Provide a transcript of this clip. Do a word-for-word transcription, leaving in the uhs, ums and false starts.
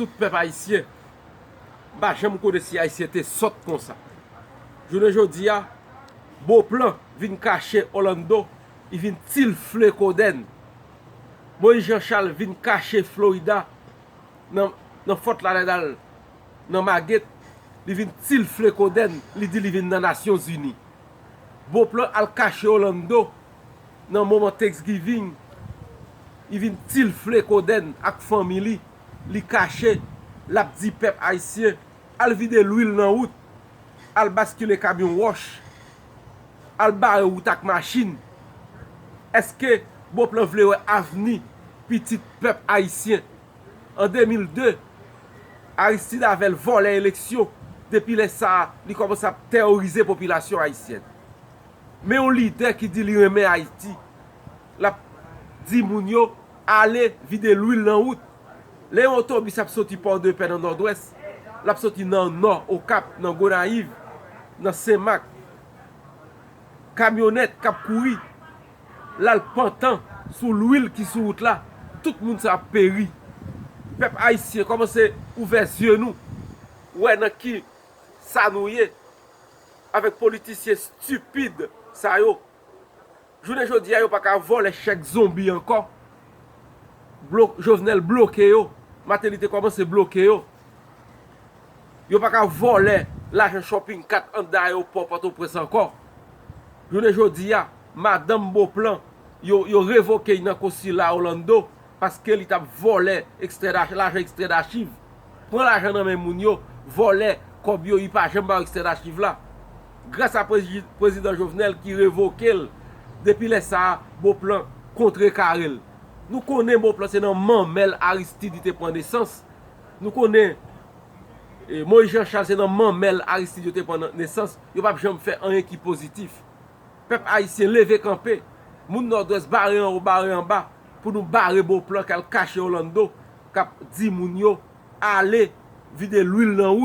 tout pèp ayisyen. M pa janm konnen si Ayisyen te sòt konsa. Jounen jodi a, Beauplan vin kache Orlando, li vin tilfle kodèn. Moïse Jean Charles vin kache Florida, nan, nan Fort Lauderdale, nan Maget, li vin tilfle kodèn, li di li vin nan Nasyonzini. Beauplan al kache Orlando, nan moman Thanksgiving, li vin tilfle kodèn ak fanmi li, li kache, l ap di pèp ayisyen, al vide lwil nan wout, al baskile kamyon wòch, al bare wout ak machin. Èske Beauplan vle wè avni pitit pèp ayisyen? An de mil de, Aristide avè l vòlè eleksyon. Depi lè sa a, li kòmanse ap tèworize popilasyon ayisyèn. Men yon lidè ki di li renmen Ayiti, l ap di moun yo, ale vide lwil nan wout. Lè yon otobis ap soti Pòdepè nan Nòdwès, l ap soti nan Nò, Okap, nan Gonayiv, nan Senmak, kamyonèt k ap kouri, l al pantan sou lwil ki sou wout la, tout moun sa ap peri. Pèp ayisyen, kòmanse ouvè zye nou, wè nan ki sa nou ye avèk politisyen estipid sa yo. Jounen jodi a, yo pa ka vòlè chèk zonbi ankò. Blo-, Jovenel bloke yo. Martelly te kòmanse bloke yo. Yo pa ka vòlè lajan shopping cart anndan ayewopò Pòtoprens ankò. Jounen jodi a, madanm Beauplan, yo, yo revoke l nan konsila Orlando paske li t ap vòlè ekstrè dach-, lajan ekstrè dachiv. Pran lajan nan men moun yo, vòlè kòb yo, li pa janm ba yo ekstrè dachiv la. Gras a prezi-, prezidan Jovenel ki revoke l, depi lè sa a, Beauplan kontrekare l. Nou konnen Beauplan se nan manmèl Aristide li te pran nesans. Nou konnen, e, Moïse Jean Charles se nan manmèl Aristide yo te pran nesans. Yo p ap janm fè anyen ki pozitif. Pèp ayisyen, leve kanpe. Moun Nòdwès, bare anwo, bare anba, pou nou bare Beauplan k al kache Orlando, k ap di moun yo, ale vide lwil nan wout.